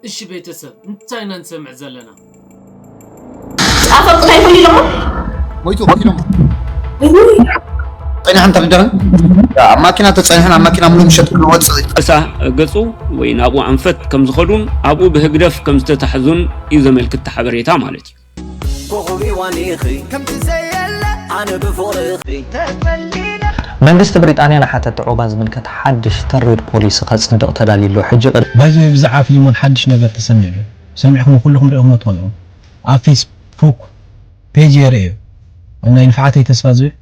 እሺ ቤተሰብ እንታይ ኢና ንሰምዕ ዘለና? ጣፈጥ እንታይ ይኹን ኢሎሞ ሞይቱ ሞይቱ ጸኒሖም ተበደረ ኣብ ማኪና ተጸኒሖም ኣብ ማኪና ሙሉ ምሸት ክንወጽእ እሳ ገጹ ወይ ናብኡ ኣንፈት ከም ዝኸዱን ኣብኡ ብህግደፍ ከም ዝተታሕዙን እዩ ዘመልክት ሓበሬታ ማለት እዩ። ኮኾብ ሄዋን ኢኺ ከምቲ ዘየለ ኣነ ብፍቕርኺ መንግስቲ ብሪጣንያ ንሓተቲ ዑቕባ ዝምልከት ሓድሽ ተሪር ፖሊሲ ከጽድቕ ተዳልዩ ኣሎ። ሕጂ ቅድሚ ባይዘወይ ብዛዕባ ፊልሞን ሓድሽ ነገር ተሰሚዑ ዶ? ሰሚዕኹም ኩልኹም ሪእኹሞ ትኾኑ ኢኹም። ኣብ ፌስቡክ ፔጅ የርእዮ ናይ ንፍዓተይ ተስፋ ዝብል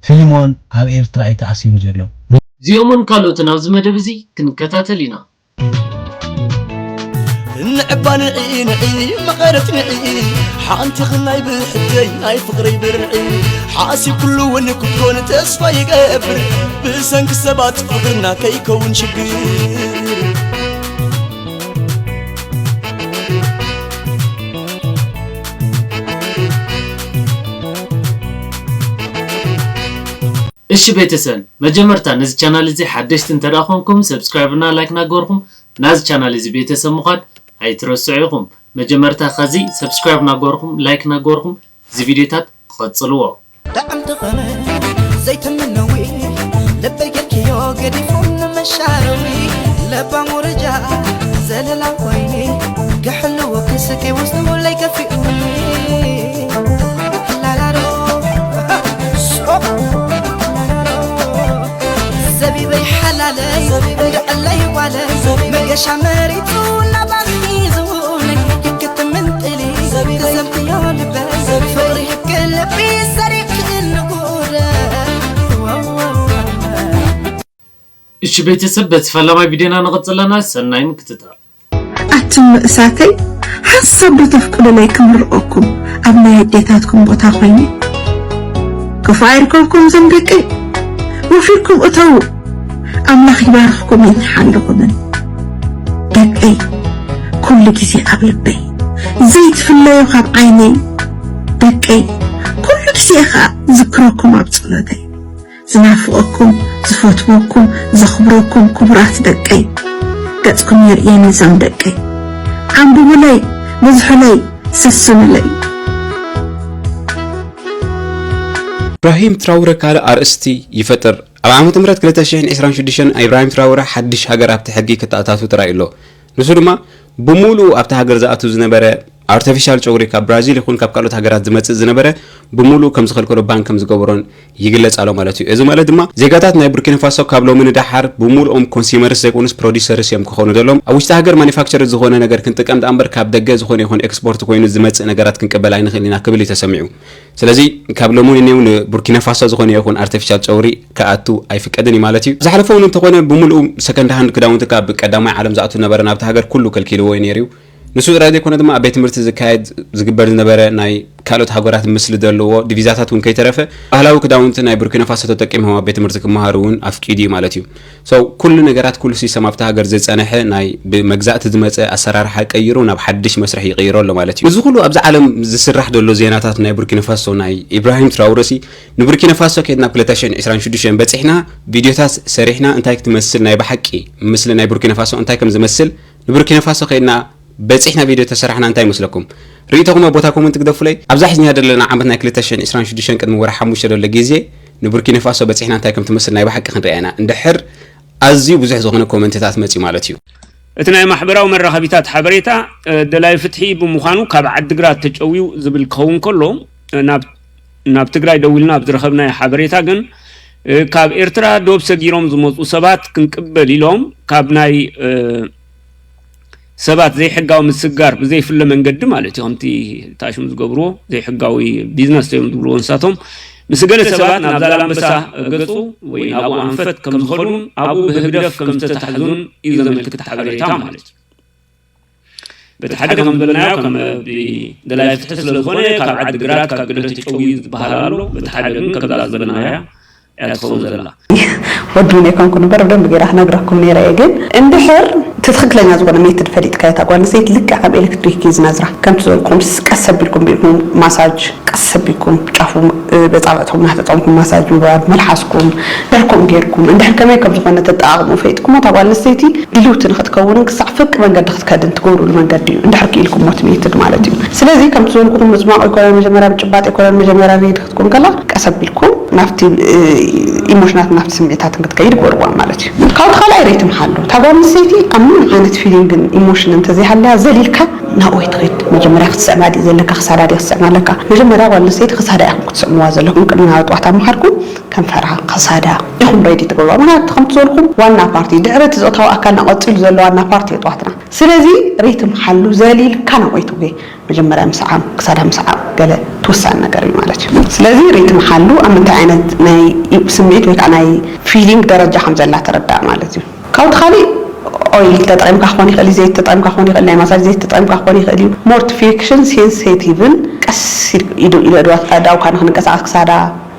ፊልሞን ኣብ ኤርትራ እዩ ተኣሲሩ ዘሎ። እዚኦምን ካልኦትን ኣብዚ መደብ እዚ ክንከታተል ኢና። ንዕባ ንዒ ንዒ መቐረት ንዒ ሓንቲ ኽናይ ብሕተይ ናይ ፍቕረይ ብርዒ ሓሲብ ኩሉ እውን ክትኮን ተስፋ ይገብር ብሰንኪ ሰባት ፍቕርና ከይከውን ሽግር እሺ ቤተሰብ መጀመርታ ነዚ ቻናል እዚ ሓደሽቲ እንተደኣ ኮንኩም subscribe እና like ናገርኩም ናዚ ቻናል እዚ ቤተሰብ ምዃን ኣይትረስዑ ኢኹም። መጀመርታ ኸዚ subscribe ናገርኩም like ናገርኩም እዚ ቪዲዮታት ክቐጽልዎ። ጣዕም ተኸነ ዘይትምነዊ ልበይ ጌርክዮ ገዲፉን መሻረዊ ለባም ወረጃ ዘለላ ኮይኒ ክሕልወኪ ስቂ ውስጡ ለይከፊኡኒ ላላሎ ዘቢበይ ሓላለይ ልዕለይ ጓለይ መገሻ መሪቱ ናባኺ ዝውነይ ክትምንጥሊ ተሰምትዮ ልበይ ፍቕሪ ህብክ ልቢ ሰሪክ ንጉረ እሺ ቤተሰብ በቲ ፈላማይ ቪዲዮና ንቐጽለና ሰናይ ምክትታል። ኣቱም ንእሳተይ ሓንሳብ ዶ ተፍቅዱለይ ክምርቐኩም ኣብ ናይ ኣዴታትኩም ቦታ ኮይነ ክፉእ ኣይርከብኩም ዞም ደቀይ ወፊርኩም እተዉ ኣምላኽ ይባርኽኩምን ይሓልኹምን ደቀይ ኩሉ ግዜ ኣብ ልበይ ዘይትፍለዩ ካብ ዓይነይ ደቀይ ኩሉ ግዜ ኸኣ ዝክረኩም ኣብ ጸሎተይ ዝናፍቐኩም፣ ዝፈትወኩም፣ ዘኽብረኩም ክቡራት ደቀይ፣ ገጽኩም የርእየኒ ዞም ደቀይ። ዓምብቡለይ፣ ብዝሑለይ፣ ሰስኑለይ። ኢብራሂም ትራውረ ካልእ ኣርእስቲ ይፈጥር። ኣብ ዓመተ ምህረት ክልተ ሽሕን ዕስራን ሽዱሽተን ኢብራሂም ትራውረ ሓድሽ ሃገር ኣብቲ ሕጊ ክተኣታቱ ጥራይ ኣሎ። ንሱ ድማ ብሙሉኡ ኣብታ ሃገር ዝኣቱ ዝነበረ ኣርተፊሻል ጨጉሪ ካብ ብራዚል ይኹን ካብ ካልኦት ሃገራት ዝመጽእ ዝነበረ ብሙሉኡ ከም ዝኸልከሎ ባን ከም ዝገበሮን ይግለጽ ኣሎ ማለት እዩ። እዚ ማለት ድማ ዜጋታት ናይ ቡርኪና ፋሶ ካብ ሎሚ ንደሓር ብሙሉኦም ኮንሱመርስ ዘይኮኑስ ፕሮዲሰርስ እዮም ክኾኑ ዘለዎም። ኣብ ውሽጢ ሃገር ማኒፋክቸር ዝኾነ ነገር ክንጥቀም ደኣ እምበር ካብ ደገ ዝኾነ ይኹን ኤክስፖርት ኮይኑ ዝመጽእ ነገራት ክንቅበል ኣይንኽእልን ኢና ክብል እዩ ተሰሚዑ። ስለዚ ካብ ሎሚ ንኔው ንቡርኪና ፋሶ ዝኾነ ይኹን ኣርቲፊሻል ጨውሪ ክኣቱ ኣይፍቀድን እዩ ማለት እዩ። ዝሓለፈ እውን እንተኾነ ብምሉኡ ሰከንድ ሃንድ ክዳውንቲ ካብ ቀዳማይ ዓለም ዝኣቱ ነበረ ናብቲ ሃገር ኩሉ ከልኪልዎ እዩ ነይሩ እዩ። ንሱ ጥራይ ዘይኮነ ድማ ኣብ ቤት ትምህርቲ ዝካየድ ዝግበር ዝነበረ ናይ ካልኦት ሃገራት ምስሊ ዘለዎ ዲቪዛታት እውን ከይተረፈ ባህላዊ ክዳውንቲ ናይ ቡርኪና ፋሶ ተጠቂሞም ኣብ ቤት ትምህርቲ ክመሃሩ እውን ኣፍቂዱ እዩ ማለት እዩ። So ኩሉ ነገራት ኩሉ ሲስተም ኣብታ ሃገር ዝጸንሐ ናይ ብመግዛእቲ ዝመጸ ኣሰራርሓ ቀይሩ ናብ ሓድሽ መስርሕ ይቕይሮ ኣሎ ማለት እዩ። እዚ ኩሉ ኣብዛ ዓለም ዝስራሕ ዘሎ ዜናታት ናይ ቡርኪና ፋሶ ናይ ኢብራሂም ትራውረሲ ንቡርኪና ፋሶ ከይድና ክልተ ሽሕን ዕስራን ሽዱሽተን በጺሕና ቪድዮታት ሰሪሕና እንታይ ክትመስል ናይ ብሓቂ ምስሊ ናይ ቡርኪና ፋሶ እንታይ ከም ዝመስል ንቡርኪና ፋሶ ከይድና በጺሕና ቪድዮ ተሰራሕና እንታይ ይመስለኩም? ርእይቶኹም ኣብ ቦታ ኮመንት ግደፉለይ። ኣብዛ ሒዝና ዘለና ዓመት ናይ ክልተ ሽሕን ዕስራን ሽዱሽተን ቅድሚ ወርሒ ሓሙሽተ ዘሎ ግዜ ንቡርኪና ፋሶ በጺሕና እንታይ ከም ትመስል ናይ ብሓቂ ክንሪኣ ኢና። እንድሕር ኣዝዩ ብዙሕ ዝኾነ ኮመንትታት መጺኡ ማለት እዩ። እቲ ናይ ማሕበራዊ መራኸቢታት ሓበሬታ ደላይ ፍትሒ ብምዃኑ ካብ ዓዲግራት ተጨውዩ ዝብል ክኸውን ከሎ ናብ ናብ ትግራይ ደዊልና ኣብ ዝረኸብናዮ ሓበሬታ ግን ካብ ኤርትራ ዶብ ሰጊሮም ዝመፁ ሰባት ክንቅበል ኢሎም ካብ ናይ ሰባት ዘይሕጋዊ ምስግጋር ብዘይፍለ መንገዲ ማለት እዩ ከምቲ ታሽም ዝገብርዎ ዘይሕጋዊ ቢዝነስ እዮም ዝብልዎ ንሳቶም ምስ ገለ ሰባት ናብ ዛላምበሳ ገፁ ወይ ናብኡ ኣንፈት ከም ዝኸዱን ኣብኡ ብህግደፍ ከም ዝተታሕዙን እዩ ዘመልክት ሓበሬታ ማለት እዩ። በቲ ሓደ ከም ዝበልናዮ ከም ደላይ ፍትሒ ስለ ዝኾነ ካብ ዓዲ ግራት ካብ ገለ ተጨውዩ ዝበሃል ኣሎ። በቲ ሓደ ግን ከምዛ ዝበልናያ እያ ትኸውን ዘላ። ወድን ኣይኮንኩን እምበር ብደንብ ገይራ ክነግረኩም ነይረ እየ ግን እንድሕር እቲ ትኽክለኛ ዝኾነ ሜትድ ፈሊጥካዮ፣ እታ ጓል ኣንስተይቲ ልክዕ ከም ኤሌክትሪክ እዩ ዝነዝራ። ከምቲ ዝበልኩም፣ ቀስ ኣቢልኩም ብኢድኩም ማሳጅ፣ ቀስ ኣቢልኩም ጫፉ፣ እ፣ በጻብዕትኩም እናተጠቐምኩም ማሳጅ ምግባር፣ መልሓስኩም ድሕር ከምኡ ጌርኩም፣ እንድሕር ከመይ ከም ዝኾነ ተጠቓቕሙ ፈሊጥኩሞ፣ እታ ጓል ኣንስተይቲ ድልውቲ ንኽትከውንን ክሳዕ ፍርቂ መንገዲ ክትከድን ትገብርሉ መንገዲ እዩ፣ እንድሕር ክኢልኩሞ እቲ ሜትድ ማለት እዩ። ስለዚ ከምቲ ዝበልኩኹም፣ ምጽማቕ ኣይኮነን መጀመርያ፣ ምጭባጥ ኣይኮነን መጀመርያ፣ ሬዲ ክትከውን ከላ ቀስ ኣቢልኩም ናብቲ፣ እ፣ ኢሞሽናት፣ ናብቲ ስምዒታትን ክትከይድ ግበርዋ ማለት እዩ። ካብቲ ካልኣይ ሬትም ሓሉ። እታ ጓል ኣንስተይቲ ኣብ ምንም ዓይነት ፊሊንግን ኢሞሽን እንተዘይሃልያ ዘሊልካ ናብኡ ኣይትኸይድ። መጀመርያ ክትስዕማ ድዩ ዘለካ፣ ክሳዳ ድዩ ክትስዕማ ኣለካ? መጀመርያ ጓል ኣንስተይቲ ክሳዳ ኢኹም ክትስዕምዋ ዘለኩም። ቅድሚ ናብ ኣጥዋት ኣምሃርኩም ከንፈራ፣ ክሳዳ ኢኹም ሬዲ ትገብርዋ። ምክንያቱ ከምቲ ዝበልኩም ዋና ፓርቲ፣ ድሕሪ እቲ ጾታዊ ኣካልና ቀጺሉ ዘሎ ዋና ፓርቲ እዩ ኣጥዋትና። ስለዚ ሬትም ሓሉ፣ ዘሊልካ ናብኡ ኣይትጉየ። መጀመርያ ምስዓም፣ ክሳዳ ምስዓም ገለ ትውሳን ነገር እዩ ማለት እዩ። ስለዚ ሬትም ሓሉ ኣብ ምንታይ ዓይነት ናይ ስምዒት ወይ ከዓ ናይ ፊሊንግ ደረጃ ከም ዘላ ተረዳእ ማለት እዩ። ካብቲ ካሊእ ኦይል ተጠቂምካ ክኾን ይኽእል እዩ፣ ዘይት ተጠቂምካ ክኾን ይኽእል፣ ናይ ማሳጅ ዘይት ተጠቂምካ ክኾን ይኽእል እዩ። ሞርቲፊኬሽን ሴንሴቲቭን ቀስ ኢሉ ኢሉ ኣድዋት ኣእዳውካ ንክንቀሳቀስ ክሳዳ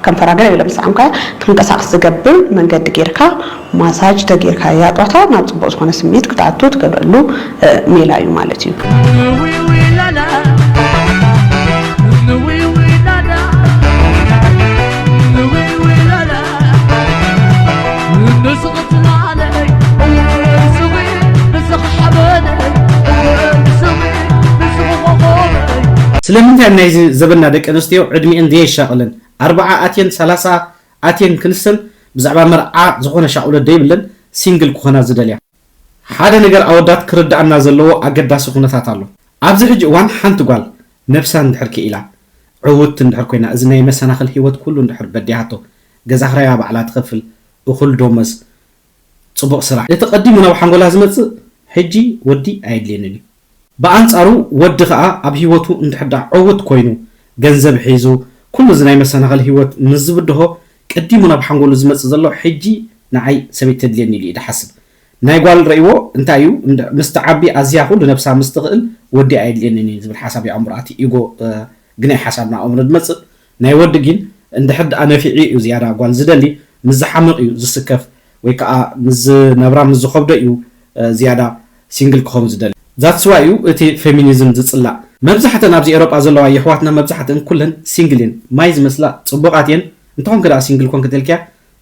ከንፈራ ገለ ኢለ ምስ ሰዓምካያ ክንቀሳቀስ ዝገብር መንገዲ ጌርካ ማሳጅ ተጌርካያ ጧታ ናብ ጽቡቕ ዝኾነ ስምዒት ክትኣቱ ትገብረሉ፣ እ፣ ሜላ እዩ ማለት እዩ። ስለምንታይ ናይዚ ዘበንና ደቂ ኣንስትዮ ዕድሚኤን ዘየሻቕልን ኣርብዓ ኣትየን ሰላሳ ኣትየን ክንሰን ብዛዕባ መርዓ ዝኾነ ሻቕሎት ደይብለን ሲንግል ክኾና ዝደልያ? ሓደ ነገር ኣወዳት ክርድኣና ዘለዎ ኣገዳሲ ኩነታት ኣሎ። ኣብዚ ሕጂ እዋን ሓንቲ ጓል ነብሳ እንድሕር ክኢላ፣ ዕውትቲ እንድሕር ኮይና፣ እዚ ናይ መሰናኽል ህይወት ኩሉ እንድሕር በዲሃቶ፣ ገዛ ክራያ ባዕላ ትኸፍል፣ እኹል ዶመዝ፣ ጽቡቕ ስራሕ፣ እቲ ቀዲሙ ናብ ሓንጎላ ዝመጽእ ሕጂ ወዲ ኣየድልየንን እዩ። ብኣንጻሩ ወዲ ከኣ ኣብ ህይወቱ እንድሕር ደኣ ዕዉት ኮይኑ፣ ገንዘብ ሒዙ፣ ኩሉ እዚ ናይ መሰናኽል ህይወት ምስ ዝብድሆ፣ ቀዲሙ ናብ ሓንጎሉ ዝመጽእ ዘሎ ሕጂ ንዓይ ሰበይቲ ተድልየኒ ኢሉ እዩ ዝሓስብ። ናይ ጓል ረእይዎ እንታይ እዩ? እንድ-፣ ምስ ትዓቢ ኣዝያ ኩሉ ነብሳ ምስ ትኽእል ወዲ ኣየድልየንን እዩ ዝብል ሓሳብ እዩ ኣእምሮኣ፣ እቲ ኢጎ፣ እ፣ ግናይ ሓሳብ ናብ ኣእምሮ ዝመጽእ። ናይ ወዲ ግን እንድሕር ደኣ ነፊዑ እዩ ዝያዳ ጓል ዝደሊ፣ ምስ ዝሓምቕ እዩ ዝስከፍ፣ ወይ ከኣ ምስ ዝነብራ ምስ ዝኸብዶ እዩ፣ እ፣ ዝያዳ ሲንግል ክኸውን ዝደሊ። That's why እዩ እቲ ፌሚኒዝም ዝጽላእ። መብዛሕተን ኣብዚ ኤሮጳ ዘለዋ የሕዋትና መብዛሕተን ኩለን ሲንግል እየን። ማይ ዝመስላ ጽቡቓት እየን። እንተኾንኪ ደኣ ሲንግል ኮንኪ ተልክያ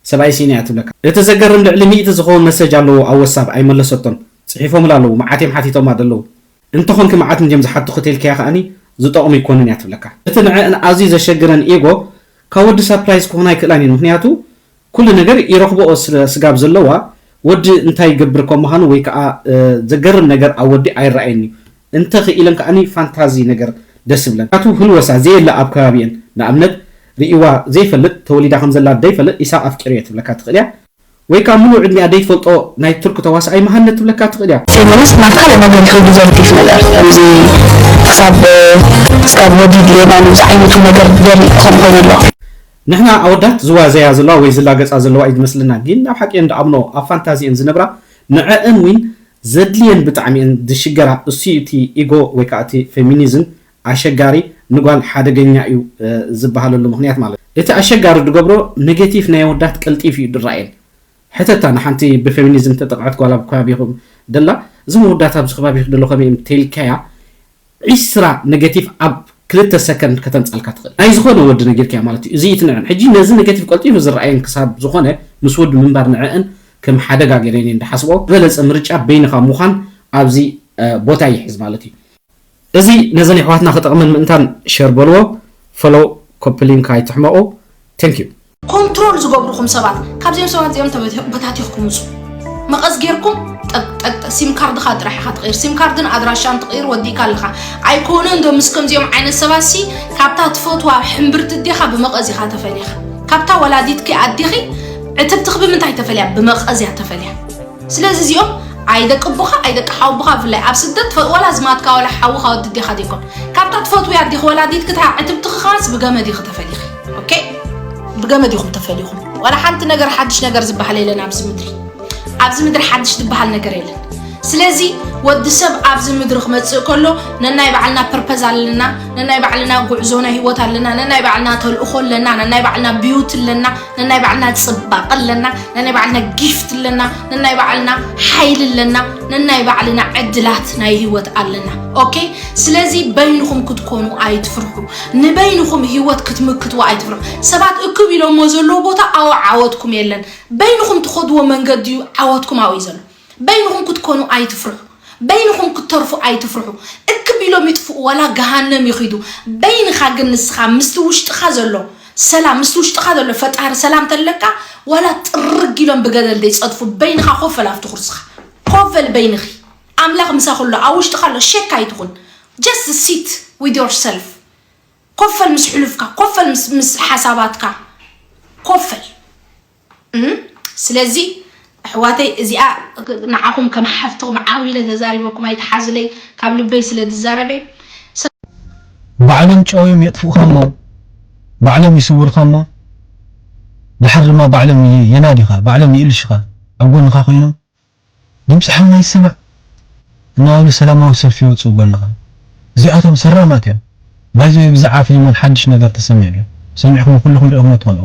ሰብኣይ ስኢነ እያ ትብለካ። እቲ ዘገርም ልዕሊ ሚእቲ ዝኸውን መሰጅ ኣለዎ ኣብ ወሳብ ኣይመለሰቶን። ጽሒፎምላ ኣለዉ፣ መዓት እዮም ሓቲቶማ ደለዉ። እንተኾንኪ መዓት እንድዮም ዝሓቱኺ ተልክያ ከኣኒ ዝጠቕሙ ኣይኮኑን እያ ትብለካ። እቲ ንዐአን ኣዝዩ ዘሸግረን ኢጎ ካብ ወዲ ሳፕራይዝ ክኾና ኣይክእላን እየን። ምኽንያቱ ኩሉ ነገር ይረኽብኦ ስለ ስጋብ ዘለዋ ወዲ እንታይ ይገብር ከም ምዃኑ ወይ ከኣ፣ እ፣ ዘገርም ነገር ኣብ ወዲ ኣይረኣየን እዩ። እንተ ኽኢለን ከኣኒ ፋንታዚ ነገር ደስ ይብለን። ምኽንያቱ ህልወሳ ዘየለ ኣብ ከባቢኤን ንኣብነት ርእይዋ ዘይፈልጥ፣ ተወሊዳ ከም ዘላ ደይፈልጥ ኢሳቕ ኣፍቂረዮ ትብለካ ትኽእል እያ። ወይ ከኣ ምሉእ ዕድሚኣ ደይትፈልጦ ናይ ቱርኪ ተዋሳኣይ መሃነት ትብለካ ትኽእል እያ። ፌሚኒስት ናብ ካልእ ነገር ይኸይዱ ዘሎ ዲፍ ነገር ከምዚ ክሳብ ክሳብ ወዲ ድሌና ንብዚ ዓይነቱ ነገር ደል ክኸውን ኮይኑ ኣሎ። ንሕና ኣወዳት ዝዋዘያ ዘለዋ ወይ ዝላገጻ ዘለዋ እዩ ዝመስለና፣ ግን ናብ ሓቂ እየን ዝኣምኖ ኣብ ፋንታዚ እየን ዝነብራ። ንዐአን ዊን ዘድልየን ብጣዕሚ እየን ዝሽገራ። እሱ እዩ እቲ ኢጎ ወይ ከዓ እቲ ፌሚኒዝም ኣሸጋሪ ንጓል ሓደገኛ እዩ፣ እ፣ ዝበሃለሉ ምኽንያት ማለት እዩ። እቲ ኣሸጋሪ ዝገብሮ ኔጌቲቭ ናይ ኣወዳት ቀልጢፍ እዩ ዝረኣየን። ሕተታ ንሓንቲ ብፌሚኒዝም ተጠቕዐት ጓል ኣብ ከባቢኹም ደላ፣ እዞም ኣወዳት ኣብዚ ከባቢኹ ደሎ ከመይ እዮም ተልካያ ዒስራ ኔጌቲቭ ኣብ ክልተ ሰከንድ ከተምጻልካ ትኽእል። ናይ ዝኾነ ወዲ ነጊርካያ ማለት እዩ። እዚ ይትንዕን። ሕጂ ነዚ ኔጌቲቭ ቀልጢፉ ዝረኣየን ክሳብ ዝኾነ ምስ ወዲ ምንባር ንዕእን ከም ሓደጋ ገይረን እየን ዝሓስብኦ። ዝበለጸ ምርጫ በይንኻ ምዃን ኣብዚ፣ እ፣ ቦታ ይሕዝ ማለት እዩ። እዚ ነዘን የሕዋትና ክጠቕመን ምእንታን ሸር በልዎ፣ ፎሎው፣ ኮፒ ሊንክ ኣይትሕመቑ። Thank you። ኮንትሮል ዝገብሩኹም ሰባት ካብዚኦም ሰባት እዚኦም ተበቲ-፣ በታቲኽኩም ውፁ። መቐስ ጌርኩም ጠቅ-፣ ጠቅ-፣ ጠቅ-፣ ሲም ካርድኻ ጥራሕ ኢኻ ትቕይር። ሲም ካርድን ኣድራሻን ትቕይር ወዲእካ ኣለኻ። ኣይኮነን ዶ ምስ ከምዚኦም ዓይነት ሰባት ሲ ካብታ ትፈትዋ ሕምብርቲ ኣዴኻ ብመቐስ ኢኻ ተፈሊኻ። ካብታ ወላዲትኪ ኣዴኺ ዕትብትኺ ብምንታይ ተፈልያ? ብመቐስ እያ ተፈልያ። ስለዚ እዚኦም ኣይ ደቂ ኣቦኻ ኣይ ደቂ ሓወቦኻ ብፍላይ ኣብ ስደት ፈ-፣ ዋላ ዝማትካ ዋላ ሓውኻ ወዲ ኣዴኻ ዘይኮን ካብታ ትፈትውያ ኣዴኺ ወላዲትኪ እታ ዕትብትኺ ኸዓስ ብገመድ ኢኺ ተፈሊኺ። ኦኬ? ብገመድ ኢኹም ተፈሊኹም። ዋላ ሓንቲ ነገር ሓድሽ ነገር ዝበሃል የለን ኣብዚ ምድሪ። ኣብዚ ምድሪ ሓድሽ ዝበሃል ነገር የለን። ስለዚ ወዲ ሰብ ኣብዚ ምድሪ ክመጽእ ከሎ ነናይ ባዕልና ፐርፐዝ ኣለና፣ ነናይ ባዕልና ጉዕዞ ናይ ህይወት ኣለና፣ ነናይ ባዕልና ተልእኾ ኣለና፣ ነናይ ባዕልና ቢዩት ኣለና፣ ነናይ ባዕልና ጽባቐ ኣለና፣ ነናይ ባዕልና ጊፍት ኣለና፣ ነናይ ባዕልና ሓይሊ ኣለና፣ ነናይ ባዕልና ዕድላት ናይ ህይወት ኣለና። ኦኬ? ስለዚ በይንኹም ክትኮኑ ኣይትፍርሑ። ንበይንኹም ህይወት ክትምክትዎ ኣይትፍርሑ። ሰባት እክብ ኢሎሞ ዘለዎ ቦታ ኣዎ ዓወትኩም የለን። በይንኹም ትኸድዎ መንገዲ እዩ ዓወትኩም ኣብኡ እዩ ዘሎ። በይንኹም ክትኮኑ ኣይትፍርሑ። በይንኹም ክትተርፉ ኣይትፍርሑ። እክብ ኢሎም ይጥፍኡ ዋላ ገሃነም ይኺዱ። በይንኻ ግን ንስኻ ምስቲ ውሽጥኻ ዘሎ ሰላም፣ ምስቲ ውሽጥኻ ዘሎ ፈጣሪ ሰላም ተለካ ዋላ ጥርግ ኢሎም ብገደል ዘይጸድፉ። በይንኻ ኮፍ በል ኣብቲ ኩርስኻ። ኮፍ በል በይንኺ። ኣምላኽ ምሳኺ ኣሎ፣ ኣብ ውሽጥኻ ኣሎ። ሸክ ኣይትኹን። Just sit with yourself። ኮፍ በል ምስ ሕሉፍካ፣ ኮፍ በል ምስ፣ ምስ ሓሳባትካ። ኮፍ በል። እም፣ ስለዚ ኣሕዋተይ እዚኣ ንዓኹም ከም ሓፍትኹም ዓው ኢለ ተዛሪበኩም ኣይትሓዙለይ፣ ካብ ልበይ ስለ ዝዛረበ። ባዕሎም ጨውዮም የጥፍኡኻ እሞ፣ ባዕሎም ይስውሩኻ እሞ፣ ድሓር ድማ ባዕሎም ይ-፣ የናዲኻ፣ ባዕሎም ይእልሽኻ፣ ኣብ ጎንኻ ኮይኖም ድምፂ ሓውና ይሰማዕ እናበሉ ሰላማዊ ሰልፊ ይወፅኡ ጎንኻ። እዚኣቶም ሰራማት እዮም። ባይዘወይ ብዛዕባ ፊልሞን ሓድሽ ነገር ተሰሚዑ ኣሎ። ሰሚዕኩም ኩልኹም ሪእኹሞ ትኾኑ።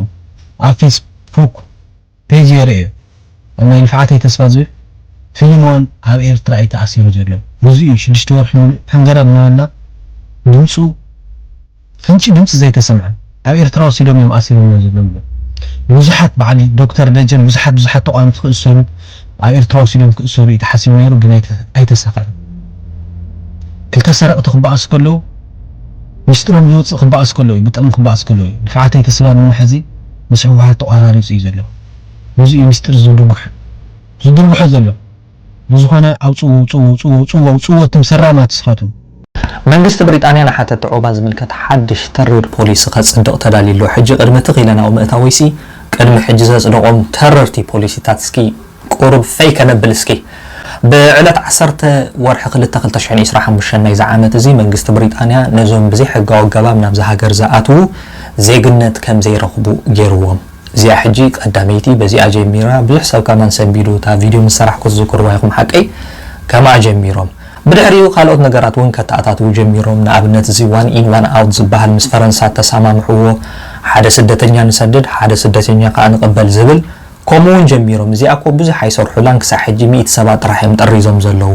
ኣብ ፌስቡክ ፔጅ የርእዮ። ኣብ ናይ ልፍዓተይ ተስፋ ዝብል ፊልሞን ኣብ ኤርትራ እዩ ተኣሲሩ ዘሎ። ብዙ እዩ ሽዱሽተ ወርሒ ሙሉእ ተንገረብ እናበልና ድምፁ ፍንጪ ድምፂ ዘይተሰምዐ። ኣብ ኤርትራ ወሲዶም እዮም ኣሲሮሞ ዘለዉ። ብዙሓት በዓል ዶክተር ደጀን ብዙሓት ብዙሓት ተቓወምቲ ክእሰሩ ኣብ ኤርትራ ወሲዶም ክእሰሩ እዩ ተሓሲቡ ነይሩ፣ ግን ኣይተ-፣ ኣይተሳኸዐን። ክልተ ሰረቕቲ ክበኣሱ ከለዉ ሚስጥሮም ዝወፅእ ክበኣሱ ከለዉ እዩ፣ ብጥቕሚ ክበኣሱ ከለዉ እዩ። ንፍዓተይ ተስፋ ድማ ሕዚ ምስ ህወሓት ተቋራሪፁ እዩ ዘሎ። ብዙ እዩ ሚስጥር ዝድርጉሑ ዝድርጉሑ ዘሎ። ብዝኾነ ኣውፅዎ ኣውፅዎ ኣውፅዎ ኣውፅዎ ኣውፅዎ እትም ሰራማት ንስኻትኩም። መንግስቲ ብሪጣንያ ንሓተቲ ዑቕባ ዝምልከት ሓድሽ ተሪር ፖሊሲ ከጽድቕ ተዳልዩ ኣሎ። ሕጂ ቅድሚ ትኽ ኢለ ናብኡ ምእታወይሲ፣ ቅድሚ ሕጂ ዘጽደቖም ተረርቲ ፖሊሲታት እስኪ ቁሩብ ፈይ ከነብል እስኪ። ብዕለት ዓሰርተ ወርሒ ክልተ ክልተ ሽሕን ዕስራን ሓሙሽተን ናይዚ ዓመት እዚ መንግስቲ ብሪጣንያ ነዞም ብዘይሕጋዊ ኣገባብ ናብዛ ሃገር ዝኣትዉ ዜግነት ከም ዘይረኽቡ ገይርዎም። እዚኣ ሕጂ ቀዳመይቲ በዚኣ ጀሚራ፣ ብዙሕ ሰብ ከማን ሰንቢዱ፣ እታ ቪድዮ ምስ ሰራሕኩ ትዝክርዋ ኢኹም ሓቀይ፣ ከምኣ ጀሚሮም። ብድሕሪኡ ካልኦት ነገራት እውን ከተኣታትዉ ጀሚሮም፣ ንኣብነት እዚ ዋን ኢን ዋን ኣውት ዝበሃል ምስ ፈረንሳ እተሰማምዕዎ፣ ሓደ ስደተኛ ንሰድድ ሓደ ስደተኛ ከኣ ንቕበል ዝብል፣ ከምኡ እውን ጀሚሮም። እዚኣ እኮ ብዙሕ ኣይሰርሑላን፣ ክሳዕ ሕጂ ሚእቲ ሰባት ጥራሕ እዮም ጠሪዞም ዘለዉ።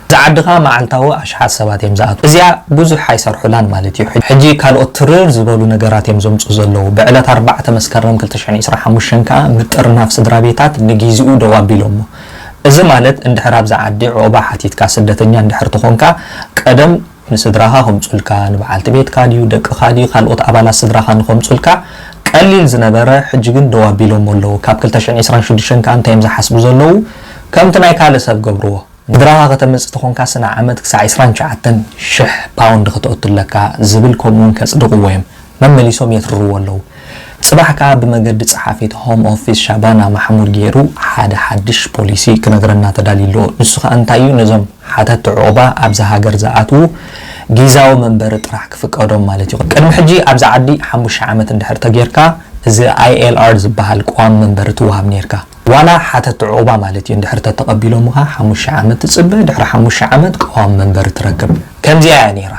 እዛ ዓዲ ከኣ መዓልታዊ ኣሽሓት ሰባት እዮም ዝኣትዉ። እዚኣ ብዙሕ ኣይሰርሑላን ማለት እዩ። ሕጂ ካልኦት ትርር ዝበሉ ነገራት እዮም ዘምጽኡ ዘለዉ። ብዕለት ኣርባዕተ መስከረም ክልተ ሽሕን ዕስራን ሓሙሽተን ከኣ ምጥርናፍ ስድራ ቤታት ንጊዚኡ ደው ኣቢሎሞ። እዚ ማለት እንድሕር ኣብዛ ዓዲ ዑቕባ ሓቲትካ ስደተኛ እንድሕር ተኾንካ ቀደም ንስድራኻ ከምጹልካ፣ ንበዓልቲ ቤትካ ድዩ፣ ደቅኻ ድዩ፣ ካልኦት ኣባላት ስድራኻ ንኸምጹልካ ቀሊል ዝነበረ፣ ሕጂ ግን ደው ኣቢሎሞ ኣለዉ። ካብ ክልተ ሽሕን ዕስራን ሽዱሽተን ከኣ እንታይ እዮም ዝሓስቡ ዘለዉ? ከምቲ ናይ ካልእ ሰብ ገብርዎ። ስድራኻ ከተምጽእ ተኾንካ ስነ ዓመት ክሳዕ ዕስራን ትሽዓተን ሽሕ ፓውንድ ከተእቱ ኣለካ ዝብል ከምኡ እውን ከጽድቕዎ እዮም። መመሊሶም የትርርዎ ኣለዉ። ጽባሕ ከኣ ብመገዲ ጸሓፊት ሆም ኦፊስ ሻባና ማሕሙድ ገይሩ ሓደ ሓድሽ ፖሊሲ ክነግረና ተዳልዩ ኣሎ። ንሱ ከኣ እንታይ እዩ? ነዞም ሓተቲ ዑቕባ ኣብዛ ሃገር ዝኣትዉ ጊዛዊ መንበሪ ጥራሕ ክፍቀዶም ማለት እዩ። ቅድሚ ሕጂ ኣብዛ ዓዲ ሓሙሽተ ዓመት እንድሕር ተጌርካ፣ እዚ ኣይ ኤል ኣር ዝበሃል ቀዋሚ መንበሪ ትወሃብ ኔርካ። ዋላ ሓተቲ ዑቕባ ማለት እዩ። እንድሕር ተተቐቢሎምኻ ሓሙሽተ ዓመት ትጽበ፣ ድሕሪ ሓሙሽተ ዓመት ቀዋሚ መንበሪ ትረክብ። ከምዚኣ እያ ኔራ።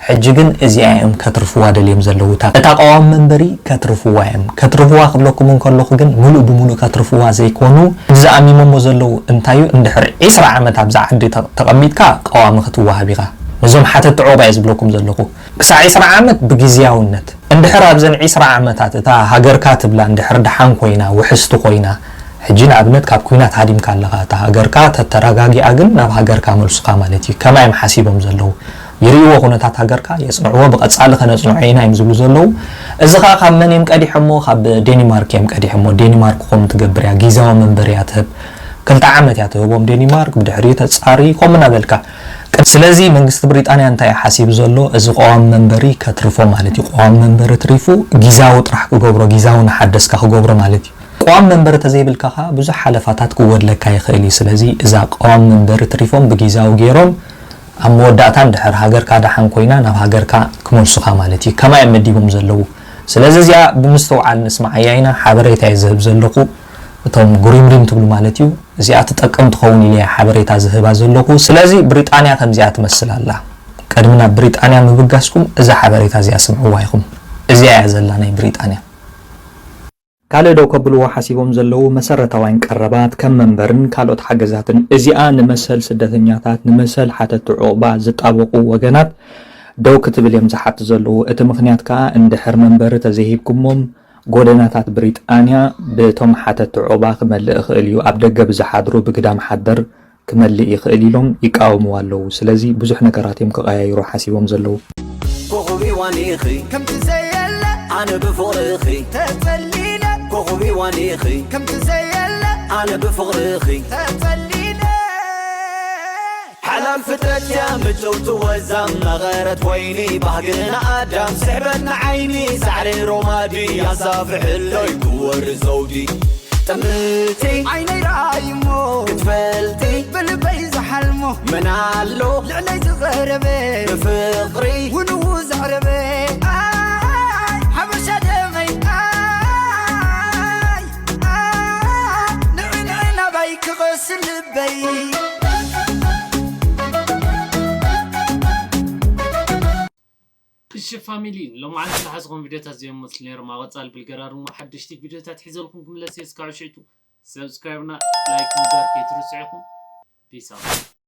ሕጂ ግን እዚኣ እዮም ከትርፍዋ ደልዮም ዘለዉ። እታ፣ እታ ቀዋሚ መንበሪ ከትርፍዋ እዮም። ከትርፍዋ ክብለኩም እንከለኹ ግን ምሉእ ብምሉእ ከትርፍዋ ዘይኮኑ፣ እዚ ዝኣሚሞሞ ዘለዉ እንታይ እዩ? እንድሕር ዒስራ ዓመት ኣብዛ ዓዲ ተ-፣ ተቐሚጥካ ቀዋሚ ክትወሃብ ኢኻ። ነዞም ሓተቲ ዑቕባ እየ ዝብለኩም ዘለኹ። ክሳዕ ዒስራ ዓመት ብግዝያውነት። እንድሕር ኣብዘን ዒስራ ዓመታት እታ ሃገርካ ትብላ እንድሕር ደሓን ኮይና፣ ውሕስቲ ኮይና፣ ሕጂ ንኣብነት ካብ ኲናት ሃዲምካ ኣለኻ፣ እታ ሃገርካ ተተረጋጊኣ ግን ናብ ሃገርካ መልሱኻ ማለት እዩ። ከማይ እዮም ሓሲቦም ዘለዉ። ይርእይዎ ኩነታት ሃገርካ፣ የጽንዕዎ፣ ብቐጻሊ ከነጽንዖ ኢና እዮም ዝብሉ ዘለዉ። እዚ ኸኣ ካብ መን እዮም ቀዲሖሞ? ካብ ዴኒማርክ እዮም ቀዲሖሞ። ዴኒማርክ ከምኡ ትገብር እያ፣ ጊዛዊ መንበሪ እያ ትህብ። ክልተ ዓመት እያ ትህቦም ዴኒማርክ፣ ብድሕሪኡ ተጻሪ፣ ከምኡ እናበልካ። ስለዚ መንግስቲ ብሪጣንያ እንታይ እዩ ሓሲቡ ዘሎ? እዚ ቀዋሚ መንበሪ ከትርፎ ማለት እዩ። ቀዋሚ መንበሪ ትሪፉ ጊዛዊ ጥራሕ ክገብሮ፣ ጊዛዊ እናሓደስካ ክገብሮ ማለት እዩ። ቀዋሚ መንበሪ ተዘይብልካ ኸኣ ብዙሕ ሓለፋታት ክጎድለካ ይኽእል እዩ። ስለዚ እዛ ቀዋሚ መንበሪ ትሪፎም ብጊዛዊ ገይሮም ኣብ መወዳእታ እንድሕር ሃገርካ ደሓን ኮይና ናብ ሃገርካ ክመልሱኻ ማለት እዩ። ከማይ እዮም መዲቦም ዘለዉ። ስለዚ እዚኣ ብምስትውዓል ንስምዓያ ኢና። ሓበሬታ እየ ዝህብ ዘለኹ። እቶም ጉሪምሪም ትብሉ ማለት እዩ። እዚኣ ትጠቅም ትኸውን ኢለ እየ ሓበሬታ ዝህባ ዘለኹ። ስለዚ ብሪጣንያ ከምዚኣ ትመስል ኣላ። ቅድሚ ናብ ብሪጣንያ ምብጋስኩም እዛ ሓበሬታ እዚኣ ስምዕዋ ኢኹም። እዚኣ እያ ዘላ ናይ ብሪጣንያ። ካልእ ደው ከብልዎ ሓሲቦም ዘለዉ መሰረታዋይን ቀረባት ከም መንበርን ካልኦት ሓገዛትን እዚኣ ንመሰል ስደተኛታት ንመሰል ሓተቲ ዑቕባ ዝጣበቑ ወገናት ደው ክትብል እዮም ዝሓቱ ዘለዉ። እቲ ምኽንያት ከኣ እንድሕር መንበሪ ተዘይሂብኩሞም ጎደናታት ብሪጣንያ ብቶም ሓተቲ ዑቕባ ክመልእ ይኽእል እዩ፣ ኣብ ደገ ብዝሓድሩ ብግዳም ሓደር ክመልእ ይኽእል ኢሎም ይቃወምዋ ኣለዉ። ስለዚ ብዙሕ ነገራት እዮም ክቐያይሩ ሓሲቦም ዘለዉ። ኮኾብ ሄዋን ኢኺ ከምቲ ዘየለ ኣነ ብፍቕርኺ ተጸሊለ። ኮኾብ ሄዋን ኢኺ ከምቲ ዘየለ ኣነ ብፍቕርኺ ተጸሊለ። ሓላል ፍጥረት እያ ምጭውቲ ወዛም መቐረት ወይኒ ባህግና ኣዳም ስሕበት ንዓይኒ ሳዕሪ ሮማዲ ኣሳፍሕለይ ክወሪ ዘውዲ ጥምቲ ዓይነይ ረኣይሞ ክትፈልጢ ብልበይ ዝሓልሞ መን ኣሎ ልዕለይ ዝቐረበ ብፍቕሪ ውንኡ ዘዕረበ ኣይ ሓበሻ ደመይ ኣይ ኣይ ንዕ ንዕ ናባይ ክቐስን ልበይ እሺ ፋሚሊ ንሎማዓንቲ ዝሓዝኹም ቪዲዮታት እዚኦም መስሉ ነይሮም። ኣብ ቀፃሊ ብልገራር እሞ ሓደሽቲ ቪዲዮታት ሒዘልኩም ክምለስ እየ። እስካብ ሽዕቱ ሰብስክራይብ እና ላይክ ምግባር ከይትርስዑ ኢኹም። ፒስ ኣውት።